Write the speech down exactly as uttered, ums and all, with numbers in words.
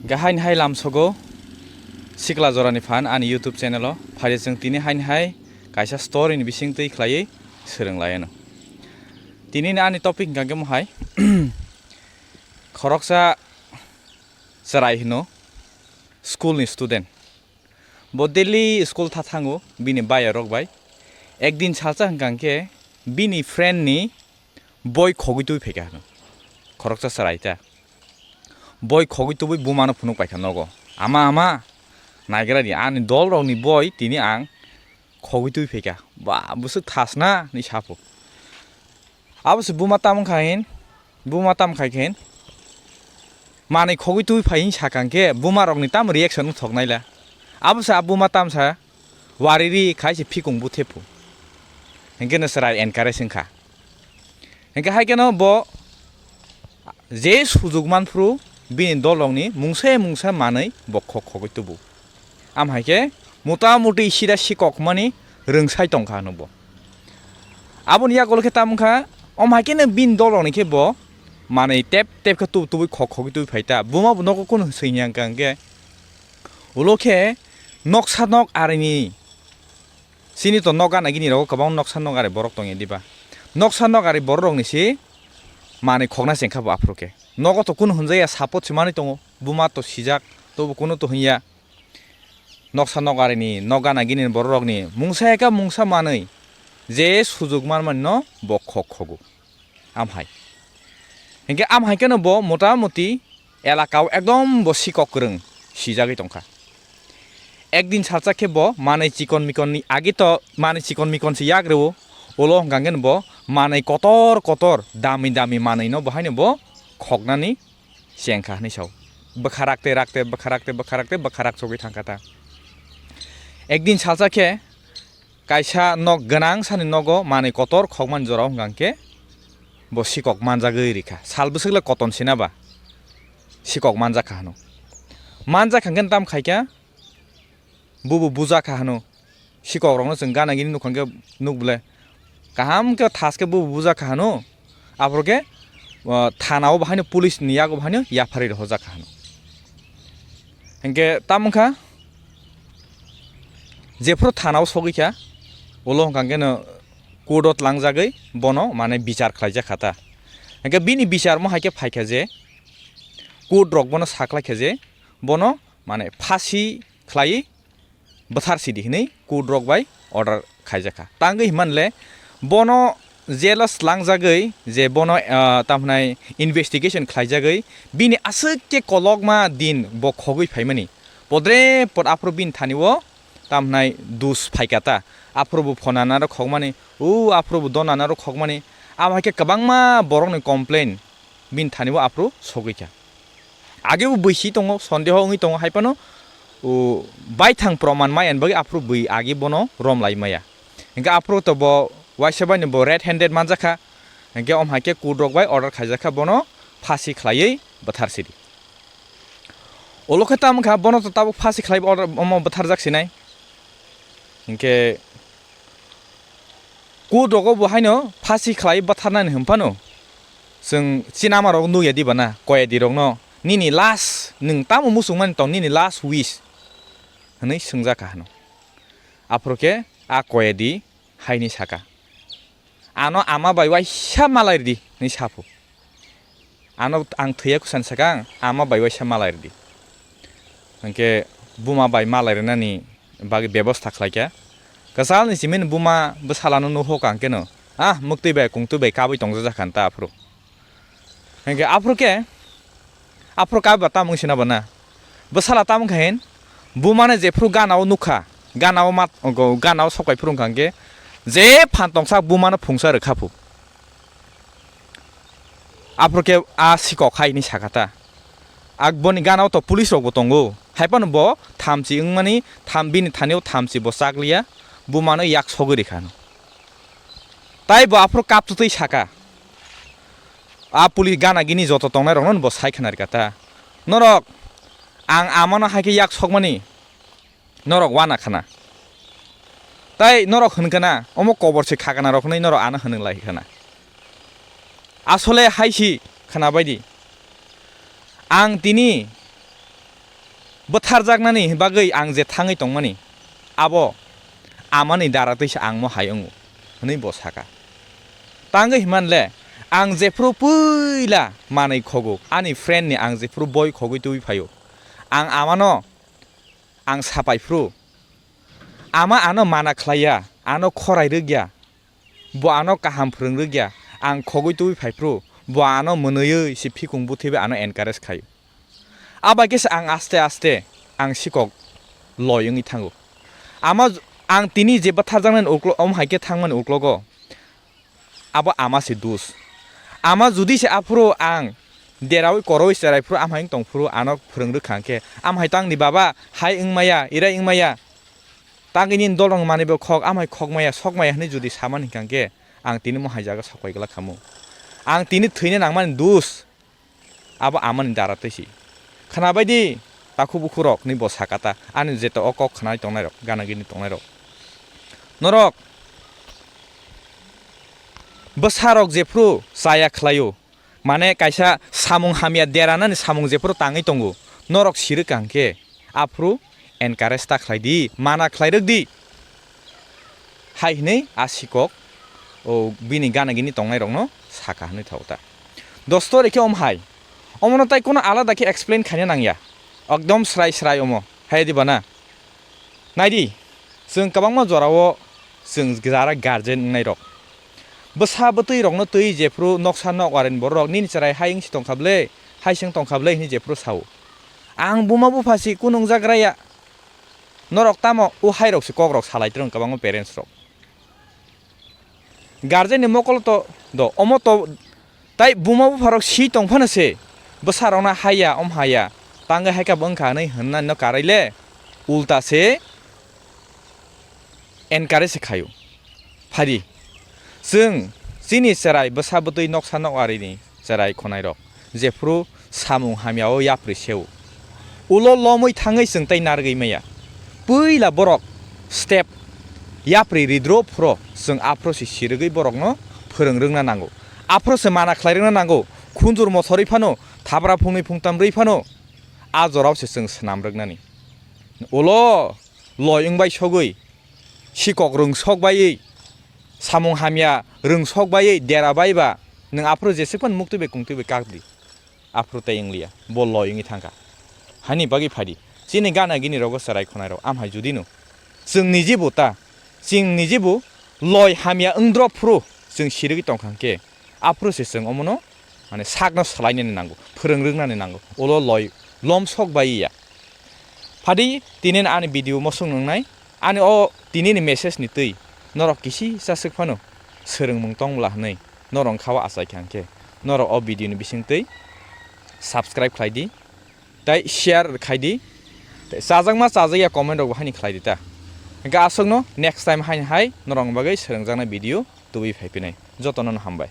Khe haini hai lamsogo sikla jorani phan ani YouTube channel o phai chwng tini haini hai kaisa story ni bising twi khlaiwi swrwng lai anw. Tini ni ani topic hwnkha khe mohai khoroksa chwrai hwno school ni student. Bo daily school tha thango bini bayarok bai. Ekdin salsa hwnkha khe bini friend ni boi khogwi twi phaikha hwno. Khoroksa chwrai ta. Boi khogwi tubui bumano phunuk paikha nogo. "Ama, ama, naigra di, ani dol rokni boi tini ang khogwi twi phaikha. Ba, bwswk thasna," hinwi sapho. Abo se buma tam wngkha hin, buma tam khai khe hin, manwi khogwi twi phai hin sakang khe buma rokni tam reaction wngthok naila. Abo se a buma tam sa wari ri khai se phikung bu thephu. Hinkhe no chwrai encourage wngkha. Hinkhe hai kheno bo je sujuk manphru bini dol rokni mungsa mungsa manwi bo khok khogwi tubu. Am hai khe mota moti sida sikok mani rwngsai tongkha hwno bo. Aboni yagulo khe tam wngkha, om hai kheno bini dol rokni khe bo manwi tep tep khe tubu tubui khok khogwi tubui phai ta. Buma bo nogo kunu swini hwnkha hwnkhe ulo khe noksa nok arini Chini to nok gana gini rogo kwbang noksa nok ari borok tongya diba? Noksa nok ari borok rokni si manwi khokna chengkha bo aphuru khe. Nogo to kunu hwnjaya, support se manwi tongo, buma to sijak, tobo kunu to hwnya. Noksa nok arini, nok gana gini borok rokni mungsa eka mungsa manwi je sujuk man mani no bo khok khogo. Am hai. Hinkhe am hai kheno bo mota moti elakao ekdom bo sikok kwrwng sijagwi tongkha. Ekdin salsa khe bo manwi chikon mikon ni agi to manwi chikon mikon se yak rwo, ulo hwnkha khe bo manwi kotor kotor dami dami manwi no bo haino bo khoknani chengkha hinwi sao. Bwkha rakte rakte, bwkha rakte, bwkha rakte, bwkha rak chogwi thangkha ta. Ekdin salsa khe kaisa nok gwnang sani nogo manwi kotor khokmani jorao hwnkha khe bo sikok manjagwi rikha. Sal bwswk le koton sina ba sikok manjakha hwno. Manjakha hwnkhe tam khaikha, bubo bujakha hwno. Sikok rokno chwng gana gini nukha hwnkhe nuk bwle kaham khe thas khe bubo bujakha hwno. Aphuru khe, o, thana o bahaino police ni yago bahaino yapharwi rohorjak kha hwno. Hinkhe tamo wngkha, jephuru thana o sogwi kha, ulo hwnkha khe no court o tlangjagwi bono mane bichar khlaijak kha ta. Hinkhe bini bichar mo hai khe phai kha je, court rok bono sakhlai kha je, bono mane phasi khlaiwi bwthar sidi hinwi court rok bai order khaijakha. Tangwi hinmanle bono jail o slangjagwi je bono, ah, tamhinai investigation khlaijagwi bini aswk khe kolokma din bo khogwi phaimani. Podre pod aphuru bini thani o tamhinai dus phaikha ta. Aphuru bo phone nana rok khokmani, o aphuru bo don nana rok khokmani. Abo hai khe kwbangma borokni complain bini thani o aphuru sogwi kha. Age bo bwisi tongo, sondeho wngwi tongo, hai phano, o, baithang proman maya ni bagwi aphuru bwi age bono rom lai maya. Hinkhe aphuru to bo waisa bai ni bo red handed manjakha. Hinkhe om hai khe court rok bai order khaijakha bono phasi khlaiwi bwthar sidi. Olo khe tamo kha bono to tabuk phasi khlai order omo bwtharjak sinai. Hinkhe court rogo bo haino phasi khlai bwtharnani hwn phano chwng chinama rok nukya diba na, koyadi rokno, "Nini last, nwng tamo muchungmani tong, nini last wish?" hwnwi swngjak kha hwno. Aphuru khe a koyadi haini saka, "Ano ama bai waisa malai rwdi," hwnwi saphu. Ano ang thwiya kwsani sakang, ama bai waisa malai rwdi. Hinkhe buma bai malai rwnani bagwi bebosta khlaikha. Kwchalni simi buma bwsalano nuhok ang keno, ah, muktwi bai kungtwi bai kabui tongjak kha ta aphuru. Hinkhe aphuru khe, aphuru kabui ba tamo wngsi na bo na. Bwsala tamo khe hin, bumano jephru gana o nukha, gana o mat-, go-, gana o sokai phuru wngkha hinkhe, je phan tongsa bumano phungsa rwkha phu. Aphuru khe a sikok hai hinwi sakha ta. Ak boni gana o to police rok bo tongo. Hai phano bo thamchi wngmani, tham bini thani o thamchi bo chakliya, bumano yak sogwi rikha hwno. Tai bo aphuru kaptwtwi saka. A police gana gini joto tongnai rokno bo sai khna rikha ta. Norok ang amano hai khe yak sokmani, norok wana khana. Tai norok hwn khana, omo kobor se khakana rok hwnwi norok ano hwnwi lai khana. Asole hai si khana baidi. Ang tini bwtharjaknani bagwi ang je thangwi tongmani, abo amani dara twi se ang mo hai wngo, hwnwi bo saka. Tangwi hwnmanle, ang jephru puila manwi khoguk, ani friend ni ang jephru boi khogwi twi phaio, ang amano ang sapai phru, ama ano mana khlai ya, ano khorai rwk ya, bo ano kaham phwrwng rwk ya, ang khogwi twi phai phru, bo ano mwnwiwi se phikung bwthwiwi ano encourage khaio. Abai khe se ang aste aste ang sikok loi wngwi thango. Ama j-, ang tini je bwtharjaknani uklo-, om hai khe thangmani uklogo, abo ama se dus. Ama judi se aphuru ang deraui koroui cherai phuru amhai wng tong phuru ano phwrwng rwkha hwnkhe, amhai tangni baba hai wngmaya, irai wngmaya, tangwi nini dolrok manwi bo khok, amhai khokmaya, sokmaya hwnwi judi samani hwnkha hwnkhe, ang tini mohai jaga sokpai glak khamu. Ang tini thwina nangmani dus. Abo amani dara twi si. Khwnabai di, takhu bukhu rok ni bo saka ta, ani jeto o kok khwnai tongnai rok, gana gini tongnai rok. Norok bwsa rok jephru chaya khlaio, mane kaisa samung hamya dera nani samung jephru tangwi tongo, norok sirwk kha hwnkhe, aphuru encourage ta khlai di, mana khlai rwk di. Hai hwnwi a sikok, o, bini gana gini tongnai rokno saka hwnwi thago ta. Dosto rikhe om hai. Omono tai kono alada khe explain khaina nangya. Ekdom srai srai omo. Hai di bana. Nai di. Chwng kwbangma jorao chwng jara guardian wngnai rok. Bwsa bwtwi rokno twi jephru noksa nok arin borok rok nini chwrai hai wngsi tongkha ble, hai se wng tongkha ble hwnwi jephru sao. Ang buma bupha si kunungjak raya. Norok tamo o hai rok se kok rok salai twrwng kwbangma parents rok. Guardian ni mokol to do, omo to tai buma bupha rok si tong phano se bwsa rok no haya om haya tangwi hai kha bo wngkha hwnwi hwnna no karai le ulta se encourage se khaio. Phadi, chwng chini cherai bwsa bwtwi noksa nok arini cherai khonai rok jephru samung hamya o yapri seo. Ulo lomwi thangwi chwng tai narwgwi maya. Puila borok step yapri ridro phro chwng aphro se sirwgwi borokno phwrwng rwngna nango. Aphro se mana khlai rwngna nango. Khunjur mothorwi phano, thabra phungnwi phungtam rwi phano a jorao se chwng swnam rwknani. Ulo loi wngbai sogwi, sikok rwngsok baiwi, samung hamya rwngsok baiwi dera bai ba, nwng aphuru jeswk phano muktwi bai kungtwi bai kak di. Aphuru tei wngliya, bo loi wngwi thangkha. Hani bagwi phadi, chini gana gini rogo cherai khonai rok, amhai judino chwng niji bo ta, chwng niji bo loi hamya wngdrop phuru chwng sirigwi tongkha hwnkhe, aphuru se chwng omono, mane, sakno salainani nango, phwrwng rwknani nango, ulo loi lomsok bai ya. Phadi tini ani video mosong nwngnai, ani o tini ni message ni twi norok kisi chaswk phano swrwngmung tong bwla hwnwi norok kha o achai kha hwnkhe, norok o video ni bising twi subscribe khlai di, tei share khai di, tei chajakma chajakya comment rok bo haini khlai di ta. Hwnkhe aswkno next time haini hai norokni bagwi swrwngjaknai video tubui phai phinai. Jotono no hambai.